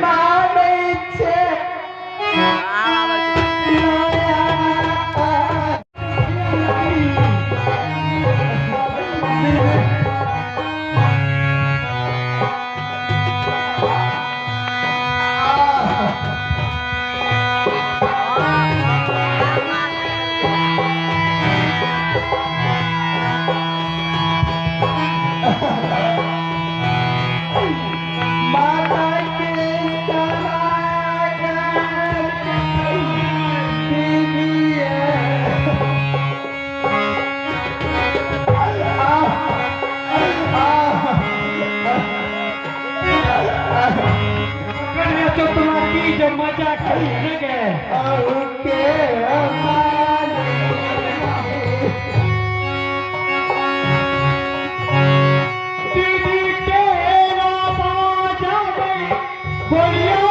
मानै छै माता के की मजा खेलने गए दीदी के बाजा में बोलियो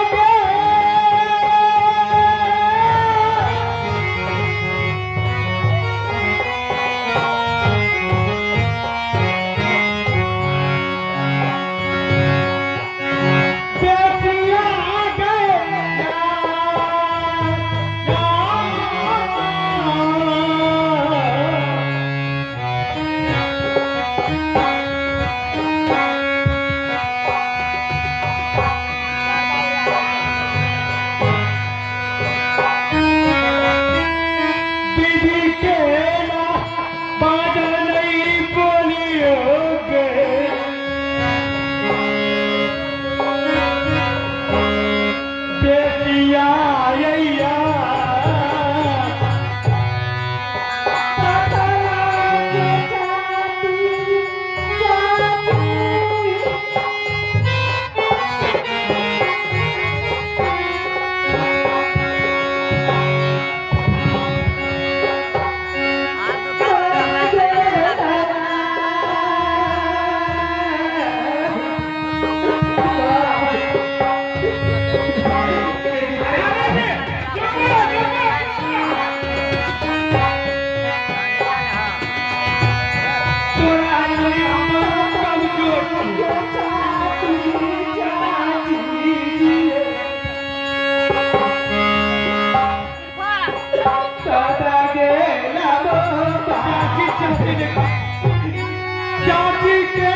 चाची के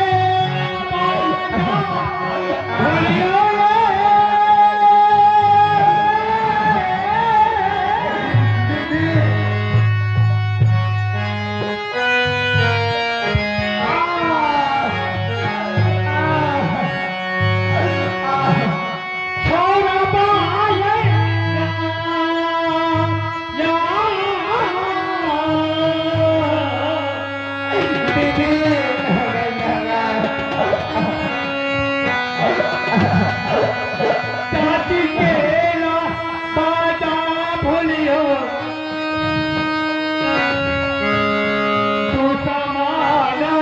चाची के बाजा भूलियो तू समाया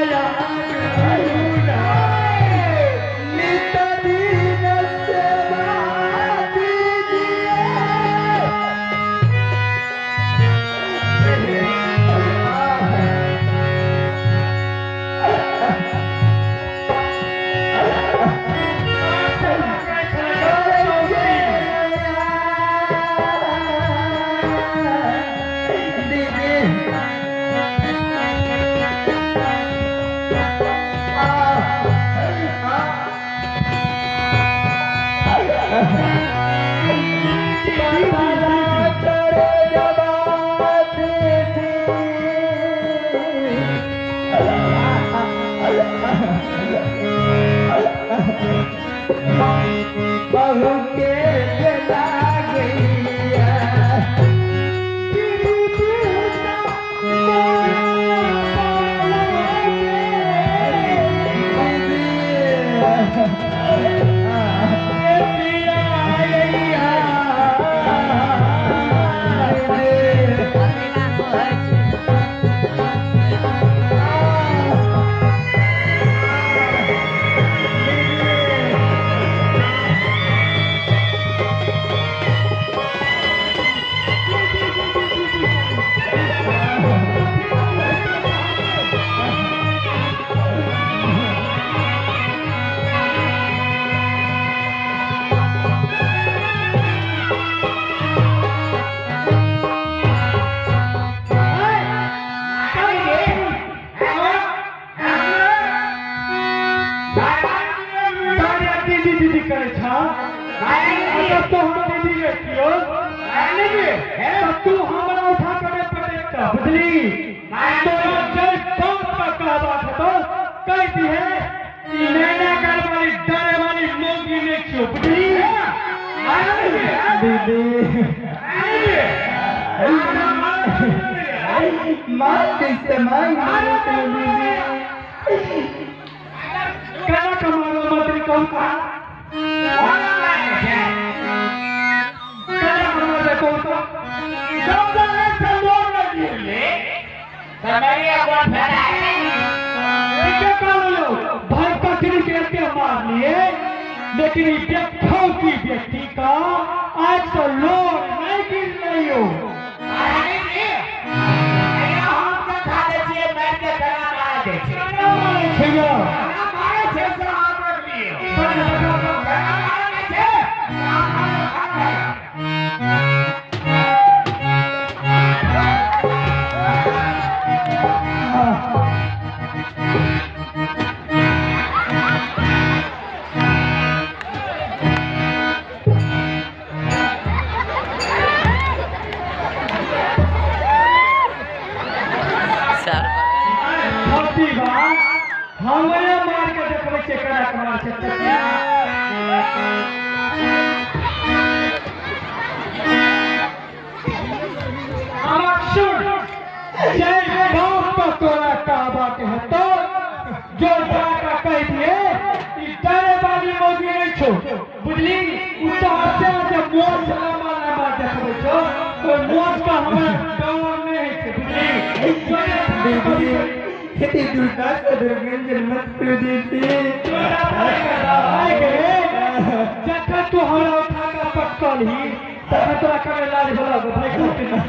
नित दिन सेवा दीजिए। बहू के गैया Thank अगर तो हम दीदी रे कियो तो तू हमरा उठा के पटेता बुझली। तो जय बाप का कहवा है तो कह दी है कि नैना कर वाली डरे वाली मोगी ने क्यों बुझली। दीदी माँ से मांग कना कमारो मंत्री कौन का कना कमारो कौन का भाई पकड़ी के मार लिए, लेकिन देखो की व्यक्ति का आज तो लोग नहीं गिर रही हो। हमारे मार के देखबै छै कना कमार छै। हमर सुन जय बाप का तोरा कहवा के हतो जो जाकर कह दिए ई डरे वाली मौगी नहीं छो बुझली। उ तोहर से मोच लंबा लंबा देखबै छो तो मोच का हमरा डर नहीं छै बुझली। दीदी खेती दुर्गा से दुर्गंजन मत करो दीदी। जखन तू हमरा उठा के पटकल ही तखन तोरा कमे लाज भला भाई दीदी जी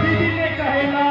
दीदी ने कहेला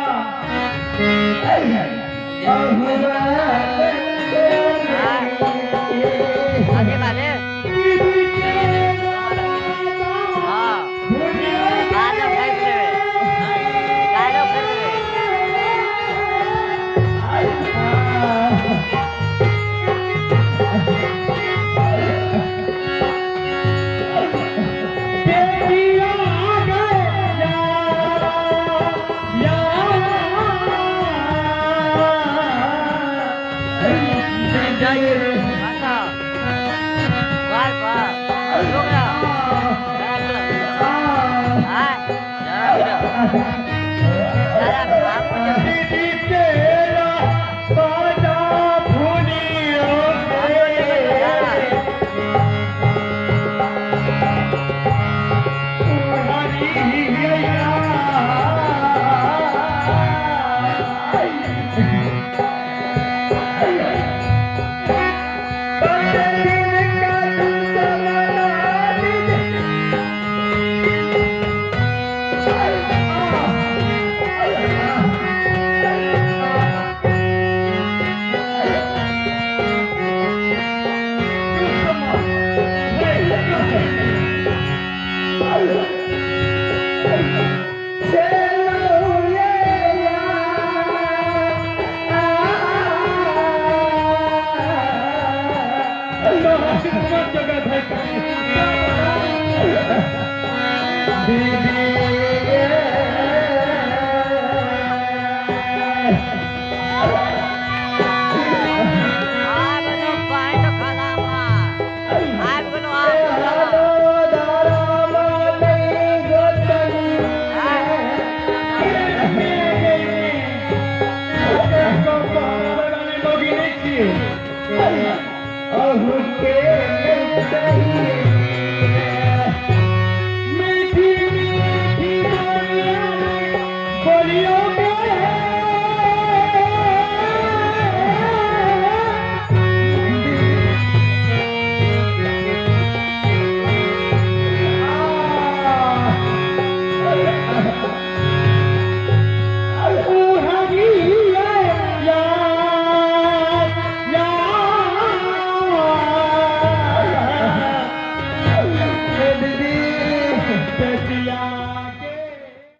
अहु के